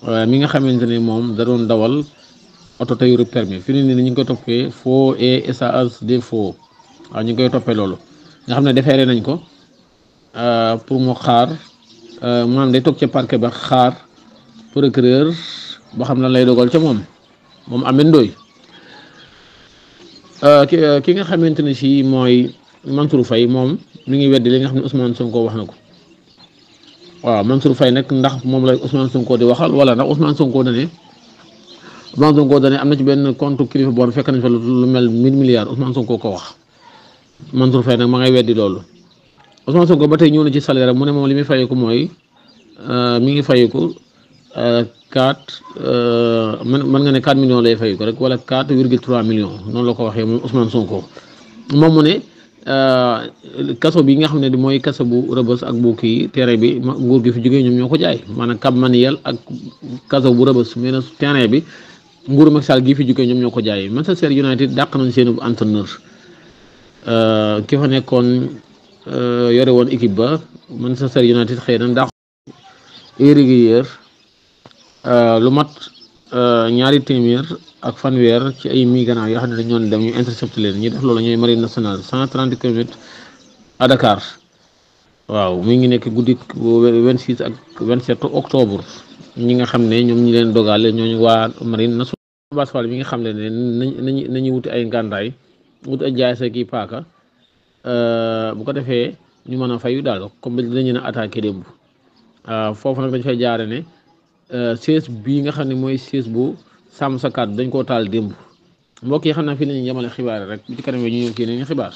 mi nga xamante ne moom da doon dawal oto te yoru permis fi ni ñu ngi koy toppee faux et usage de faux waaw ñu ngi koy toppee loolu nga xam ne defeere nañ ko pour mu xaar maanaam day toog ca parquet ba xaar procureur boo xam ne lay dogal ca moom Ameth Ndoye ki nga xamante ne si mooy Mansour Faye moom mi ngi weddi li nga xam ne Ousmane Sonko wax na ko waaw Mansour Faye nag ndax moom lay Ousmane Sonko di waxal wala ndax Ousmane Sonko dane am na ci benn compte kilifa boo fekk nañ fa lu mel 1000 milliards Ousmane Sonko ko wax Mansour Faye nag ma ngay weddi loolu Ousmane Sonko ba tey ñëw na ci salaire mu ne moom li muy fayeeku mooy mi ngi fayeeku 4 mën nga ne 4 millions lay fayeeku rek wala 4,3 millions noonu la ko waxee moom Ousmane Sonko moom mu ne kaso bi nga xam ne mooy kaso bu Rëbës ak bu kii terrain bi nguur gi fi jógee ñoom ñoo ko jaay maanaam Cap Manuel ak kaso bu Rëbës mais nag terrain bi nguuru Macky Sall gii fi jógee ñoom ñoo ko jaay Manchester United dàq nañ seen entraîneur ki fa nekkoon yore woon équipe ba Manchester United xëy na dàq irrégulier lu mat 200 ak fanweer ci ay migrants yoo xam ne dañoo dem ñu intercepté leen ñi def loolu ñooy marine nationale 130 kilomètres à Dakar waaw mi ngi nekk guddi 26 ak 27 octobre ñi nga xam ne ñoom ñi leen dogale ñooñu waa marine nationale. Abass Fall mi nga xam ne nañu wuti ay ngàndaay wuti ay jaay sa kii paaka bu ko defee ñu mën a fayu daal comme dinañu ne attaqué démb foofu nag dañ fay jaare ne siège bii nga xam ne mooy siège bu sàmm sa kàddu dañ koo taal démb mbokk yi xam naa fii la ñuy yemale xibaar rek bi ci kanam ñu ñëw kii nañu xibaar